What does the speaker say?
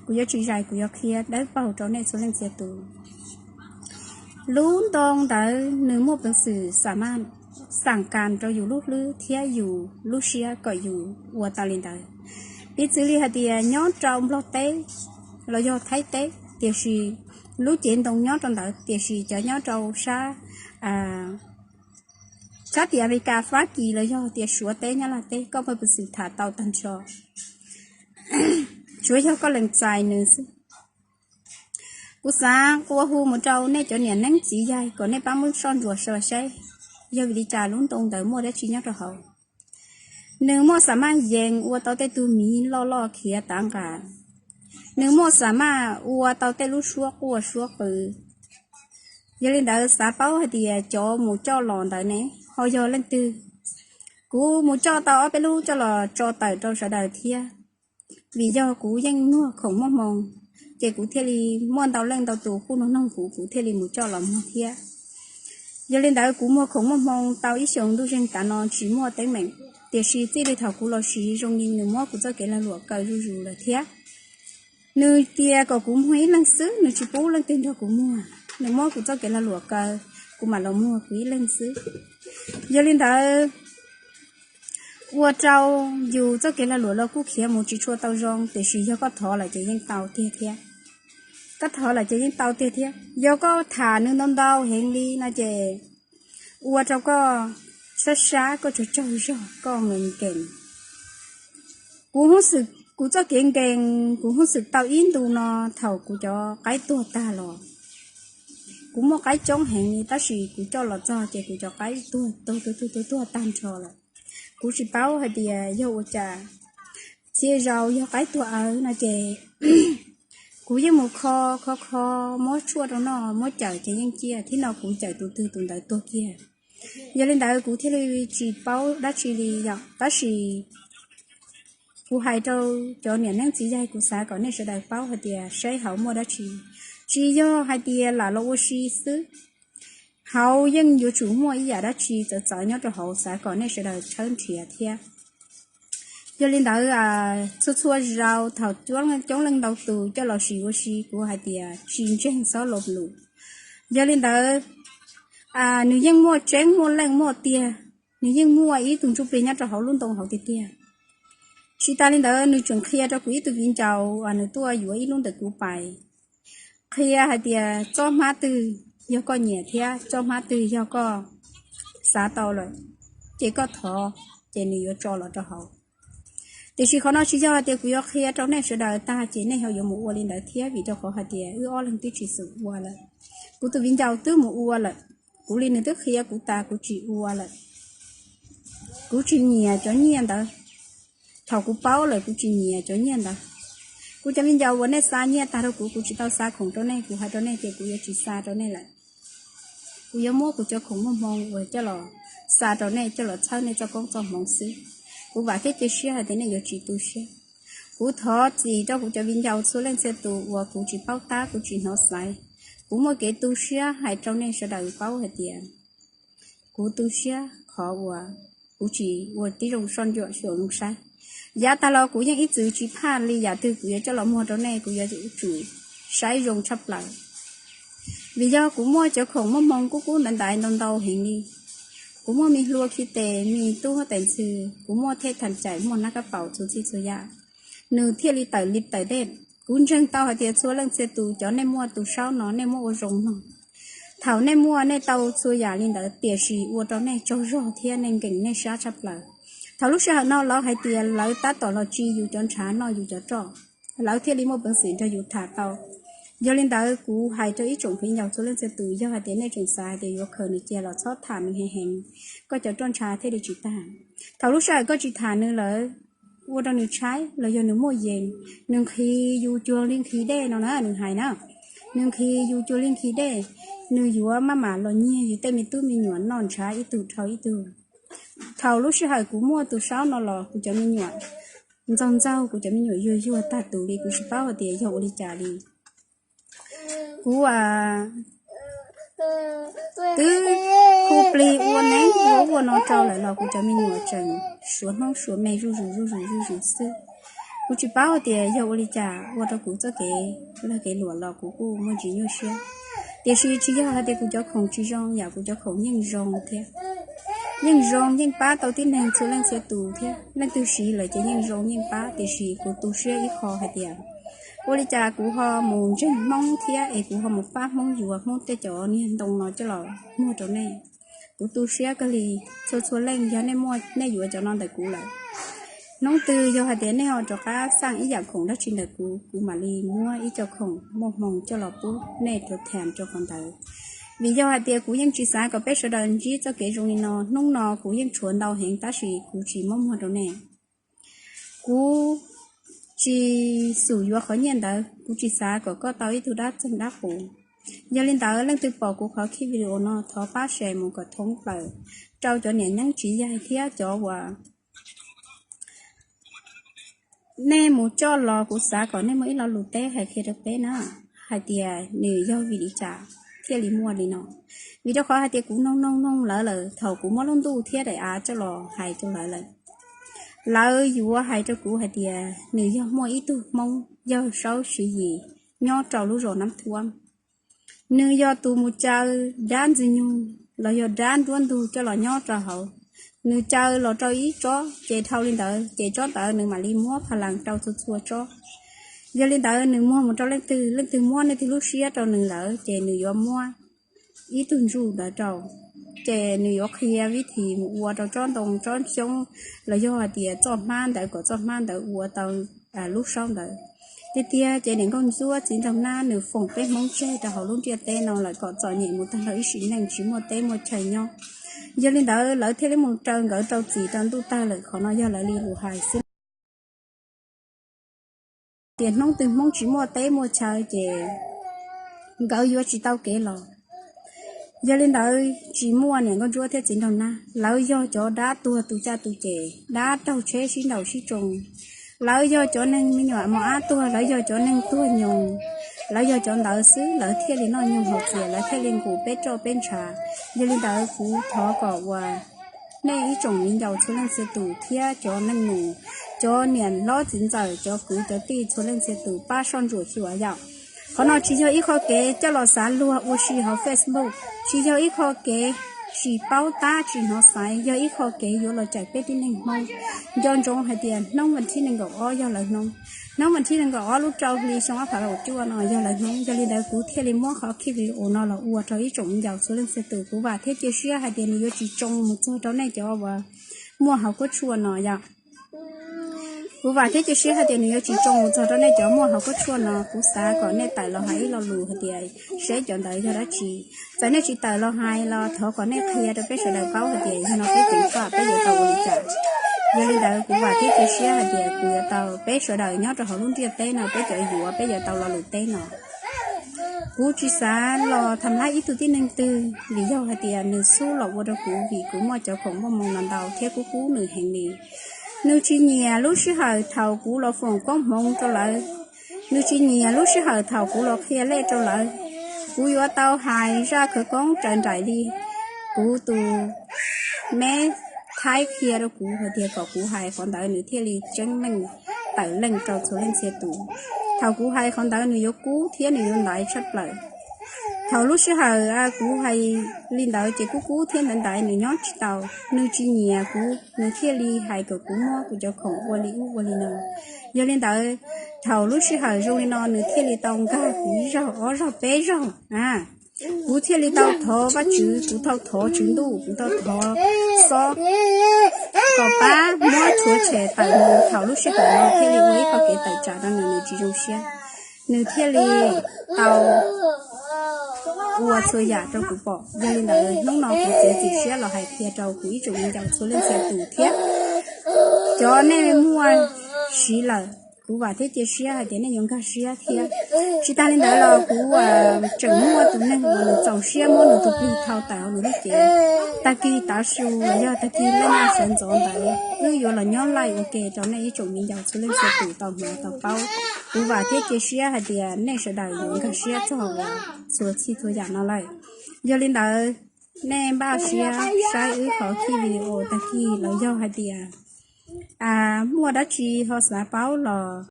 Kuv yuav tsis zais, kuv yuav qhia dawb paug rau nej txhua leej txhia tus. Lub ntoo ntawd nws muaj peev xwm xam maj xam kas rau yus lub hlwb thiab yus lub siab kom yus ua tau li ntawd. Piv txwv li hais tias nyob rau Nplog teb los yog Thaib teb, tiam sis lub cev ntoo nyob rau ntawd, tiam sis cov nyob rau sab, sab tim Amelikas, Fab Kis los yog tias Suav teb, Nyab Laj teb, koj muaj peev xwm tham tau tag nrho, tsuav yog koj lees txais nws xwb. Kuv xav ua hu mus rau nej cov niam neeb txiv yaig kom nej pab muab soj ntsuam saib, yog vim li cas lub ntoo ntawd muaj dab tsi nyob rau hauv. Nws muaj xam maj yees ua tau tej tug miv loj loj khiav tav nqas. Nws muaj xam maj ua tau tej lub suab quaj suab qw. Yog li ntawd xav paub hais tias cov mus coj los ntawd ne ho yog leej twg. Kuv mus coj tau ob peb lub coj los tso tawm rau sawv daws thiab. Vim yog kuv yeej muag khoom muaj hmoo, ces kuv thiaj li muaj ntau leej ntau tus kuj nug noog kuv, kuv thiaj li mus coj los muag thiab. Yog li ntawd kuv muag khoom muaj hmoo tau ib xyoos ntuj zeeg tav no tsis muaj teeb meem, tiam sis txij li thaum kuv los siv zoo li nws muab kuv txoj kev lag luam kaw zuj zus lawm thiab. Nws tias kom kuv muag ib leeg xwb, nws tsis pub leej twg nrog kuv muag, nws muab kuv txoj kev lag luam kaw, kuv mam los muag kuv ib leeg xwb. Yog li ntawd ua rau yus txoj kev lag luam los kuj khiav mus tsis tshua tau zoo, tiam sis yog koj thov lawm ces yeej tau tiag thiab. Koj thov lawm ces yeej tau tiag thiab. Yog koj tham nws ntau ntau heev li no ces ua rau koj sab sab, koj tsaug tsaug zog, koj nkees nkees. Kuv, kuv txoj kev nkees kuv hub xwm tau ib ntu no thaum kuv cov qaib tuag tag los. Kuv muaj qaib coob heev li tab sis kuv coj los txog ces kuv cov qaib tuag tuag tuag tuag tuag tag nrho lawm. Kuv tsis paub hais tias yog ua cas. Txhia zaus yog qaib tuag awv no ces kuv yeej mus kho kho kho, muab tshuaj rau noj muab cawm ces yeej ciaj, thiab no kuv cawm tus twg tus ntawd tuag kiag. Yog li ntawd kuv thiaj li tsis paub dab tsi li yom, tab sis kuv hais rau cov niam neeb txiv yaig, kuv xav kom nej sawv daws paub hais tias saib hauv muaj dab tsi, tsis yog hais tias lam los ua si xwb. Hauv yeej yuav tsum muaj ib yam dab tsi txawv txawv nyob rau hauv, xav kom nej sawv daws tshawb nrhiav thiab. Yog li ntawd txhua txhua zaus thaum coob leej ntau tus coj los sim ua si, kuv hais tias tsis ntseeg xob lo lus. Yog li ntawd nws yeej muaj tseeb muaj leej muaj tiag, nws yeej muaj ib tug ntsuj plig nyob rau hauv lub ntoo hauv tiag tiag. Tsis tas li ntawd nws tseem qhia rau kuv ib tug viv ncaus uas nws tuaj yuav ib lub ntawm kuv pais, qhia hais tias txoj hmab twg yog koj nyiam thiab txoj hmab twg yog koj xav tau lawm, ces koj thov, ces nws yuav tso los rau hauv. Tiam sis qhov no tsis yog hais tias kuv yuav qhia rau nej sawv daws tag ces nej ho yuav mus ua li ntawd thiab, vim rau qhov hais tias wb ob leeg twb tsis xum ua lawm. Kuv tus viv ncaus twb mus ua lawm, kuv li nws twb qhia kuv tas kuv tsis ua lawm. Kuv tsis nyiam cov nyiaj ntawd. Thaum kuv paub lawm kuv tsis nyiam cov nyiaj ntawd. Kuv cov viv ncaus uas nej xa nyiaj tag rau kuv, kuv tsis tau xa khoom rau nej, kuv hais rau nej tias kuv yuav tsis xa rau nej lawm. Kuv yuav muab kuv cov khoom muaj hmoo uas coj los xa rau nej, coj los txhawb nej txoj koob txoj hmoov xwb. Kuv vam thiab cia siab hais tias nej yuav tsis tu siab. Kuv thov txim rau kuv cov viv ncaus txhua leej txhia tus uas kuv tsis paub tab kuv tsis hnov xaiv. Kuv muaj kev tu siab hais rau nej sawv daws paub hais tias kuv tu siab qhov uas kuv tsis ua tib zoo soj ntsuam xyuas zoo saib. Yav tag los kuv yeej ib txwm tsis phaj li yam twg kuv yuav coj los muag rau nej, kuv yuav tsum saib zoo tshaj plaws. Vim yog kuv muaj cov khoom muaj hmoo kub kub ntaiv ntaiv ntau ntau heev li. Kuv muaj me hlua khi tes, me tub huab tais ntxhw, kuv muaj thej tham caim, muaj nab kab paus txhua txhij txhua yam, nws thiaj li tawm li tawm dej. Kuv ntseeg tau hais tias txhua leej txhia tus cov nej muaj tus saub no nej muab ua zoo mloog. Thaum nej muaj nej tau txhua yam li ntawd tiam sis ua rau nej tsaug zog thiab nej nkees nej sab tshaj plaws. Thaum lub sij hawm no lawv hais tias lawv tab tom los tsis yus cov ntshav noj yus cov roj, lawv thiaj li muaj peev xwm nrog yus tham tau. Yog li ntawd kuv hais rau ib tsoom viv ncaus txhua leej txhia tus, yog hais tias nej tseem xav hais tias yuav khaws nws cia los txhob tham nws heev heev, koj cov roj ntsha thiaj li tsis tag. Thaum lub sij hawm koj tsis tham nws lawm, ua rau nws tshaib los yog nws muaj yees, nws nqhis yus cuag li nqhis dej no na, nws hais na, nws nqhis yus cuag li nqhis dej, nws yuav maj mam los nyiag yus tej me tub me nyuam noj ntshav ib tug dhau ib tug. Thaum lub sij hawm kuv muaj tus saub no los kuv cov me nyuam ntxaug ntxaug, kuv cov me nyuam yuag yuag tag tus li, kuv tsis paub hais tias yog ua li cas li. Kuv twb hu plig ua neeb ua ub ua no rau lawm los kuv cov me nyuam tseem suav hnub suav me zuj zus zuj zus zuj zus xwb. Kuv tsis paub tias yog ua li cas ua rau kuv txoj kev lag kev luam los kuv kuj muaj ntsis nyuaj siab. Tiam sis tsis yog hais tias kuv cov khoom tsis zoo, yam kuv cov khoom yeej zoo thiab, yeej zoo yeej pab tau tib neeg txhua leej txhua tus thiab. Leej twg siv lawm ces yeej zoo yeej pab, tiam sis kuv tu siab ib qho hais tias ua li cas kuv ho mus ntseeg Hmoob thiab es kuv ho mus pab Hmoob yuav Hmoob tej cov niag ntoo no coj los muag rau nej. Kuv tu siab kawg li. Txhua txhua leej yog nej muaj nej yuav cov no ntawm kuv lawm, hnub twg yog hais tias nej ho rov qab xaj ib yam khoom dab tsi ntawm kuv, kuv mam li muab ib co khoom muaj hmoo coj los pub nej rau tham rau qhov ntawd. Vim yog hais tias kuv yeej tsis xav kom peb sawv daws ntsib txoj kev zoo li no. Hnub no kuv yeej tshuav ntau heev tab sis kuv tsis muab muag rau nej. Kuv tsis xum yuav qhov nyiaj ntawd, kuv tsis xav kom koj tau ib tug dab txeeg dab qus. Yog li ntawd leej twg pom kuv qhov khij video no thov pab share mus kom thoob plaws rau cov niam nyeeb txiv yaig thiab cov uas nej mus coj los. Kuv xav kom nej muaj ib lo lus teb hais qhia rau peb na, hais tias nws yog vim li cas thiaj li muaj li no. Vim rau qhov hais tias kuv noog noog noog lawv lawm, thaum kuv muab lub ntuj thiab daim av coj los hais rau lawv lawm, lawv yuav hais rau kuv hais tias nws yog muaj ib tug Hmoob yawg Saub Siv Yis nyob rau lub zos Nab Thuam. Nws yog tus mus caw dab ntxwg nyoog los yog dab nruab ntug coj los nyob rau hauv. Nws caw los rau ib tsob ces dhau li ntawd ces tsob ntawd nws mam li muab pha las rau txhua txhua tsob. Yog li ntawd nws muag mus rau leej twg, leej twg muab leej twg lub siab rau nws lawm ces nws yuav muab ib tug ntsuj ntawd rau, ces nws yuav qhia vib thim mus ua rau tsob ntoo tsob xyoob los yog hais tias txoj hmab ntawd kom txoj hmab ntawd ua tau lub saub ntawd. Tiag tiag ces niam nkauj ntsuab txiv nraug nab nws foom peb Hmoob tseg rau hauv lub ntiaj teb no lawm kom txom nyem mus tag nrho ib sim neej tsis muaj teb muaj chaw nyob. Yog li ntawd lawv thiaj li mus raws nkawd rau txim rau ntuj tawg lawm. Qhov no yog lawv li lus hais xwb. Tias hnub twg Hmoob tsis muaj teb muaj chaw ces nkawd yuav tsis tau kev los. Yog li ntawd tsis muaj niam nkauj ntsuab thiab txiv nraug nab, lawv yog cov dab tuag tu caj tu ces, dab raug tsheb sib ntaus sib tsoo. Lawv yog cov neeg me nyuam mos ab tuag, lawv yog cov neeg tuag nyoos, lawv yog cov ntawd xwb lawv thiaj li noj nyoog haus txias, lawv thiaj li nqus peb roj peb ntshav. Yog li ntawd kuv thov kom uas nej ib tsoom viv ncaus txhua leej txhia tus thiab cov neej nus, cov niam hlob txiv ntxawm, cov kwv cov tij txhua leej txhia tus pab soj ntsuam xyuas yom. Qhov no tsis yog ib qho kev coj los xav luag ua si hauv Facebook, tsis yog ib qho kev tsis paub tab tsis hnov xaiv, yog ib qho kev yuav los cawm peb tib neeg Hmoob. Nco ntsoov hais tias hnub vas thib nees nkaum ob yog lawv hnub, hnub vas thib nees nkaum ob lub rau hli xyoo ob phav kaum cuaj no yog lawv hnub. Yog li ntawd kuv thiaj li muab qhov khij video no los ua rau ib tsoom viv ncaus txhua leej txhia tus. Kuv vam thiab cia siab hais tias nws yuav tsis tsoo mus txog rau nej cov uas muaj hauv kuab tshuaj no yom. Kuv vam thiab cia siab hais tias nws yuav tsis tsoo mus txog rau nej cov muaj hauv kuab tshuaj no. Kuv xav kom nej tawm los hais ib lo lus hais tias seb cov ntawd yog dab tsi. Txawm nej tsis tawm los hais los thov kom nej qhia rau peb sawv daws paub hais tias yog no peb ceev faj peb yuav tau ua li cas. Yog li ntawd kuv vam thiab cia siab hais tias kuv yuav tau, peb sawv daws nyob rau hauv lub ntiaj teb no peb cov yuav peb yuav tau lo lus teb no. Kuv tsis xav los tham lab ib tug tib neeg twg vim yog hais tias nws xub los ua rau kuv vim kuv muaj cov khoom muaj moo no ntau thiab kuv kub nws heev li. Nws tsis nyiam lub sij hawm thaum kuv los foom koob hmoov rau lawv. Nws tsis nyiam lub sij hawm thaum kuv los qhia lej rau lawv. Kuv yuav tau hais zaj khawv koob raws nraim li kuv tus me thaib qhia rau kuv hais tias kom kuv hais qhov ntawd nws thiaj li tseeb meej tawm leej rau txhua leej txhia tus. Thaum kuv hais qhov ntawd nws yuav kub thiab nws yuav ntaiv tshaj plaws. Thaum lub sij hawm kuv hais li ntawd ces kuv kub thiab ntaiv ntaiv nws nyob tsis tau. Nws tsis nyiam kuv, nws thiaj li hais kom kuv muab kuv cov khoom ua li ub ua li no. Yog li ntawd, thaum lub sij hawm zoo li no nws thiaj li tau nkag kuv ib zaug ob zaug peb zaug. Kuv thiaj li tau thov Vajtswv, kuv tau thov Tswv Ntuj, kuv tau thov xob kom pab muab rhuav tshem tawm nws. Thaum lub sij hawm no thiaj li ua ib qho kev tawm tsam rau nws, nws tsis zoo siab, nws thiaj li tau ua txhua yam rau kuv pom. Yog li ntawd hnub no kuv txiav txim siab los hais qhia rau kuv ib tsoom viv ncaus txhua leej txhia tus thiab cov nej muaj siv lawm. Kuv vam thiab cia siab hais tias nej yuav nkag siab thiab. Tsis tas li ntawd los kuv tseem muaj tus neeg uas nws txaus siab muab nws tus plig thau tawm hauv nws lub cev. Tag kis tav su los yog tag kis lej naj sawv ntxov ntawd wb yuav los nyob laij ua ke rau nej ib tsoom viv ncaus txhua leej txhua tus tau hnov tau paub. Kuv vam thiab cia siab hais tias nej sawv daws yuav nkag siab txog txhua txhij txhua yam no lawm. Yog li ntawd, nej npaj siab saib wb qhov khij video tag kis los yog hais tias Muaj dab tsi ho xav paub los?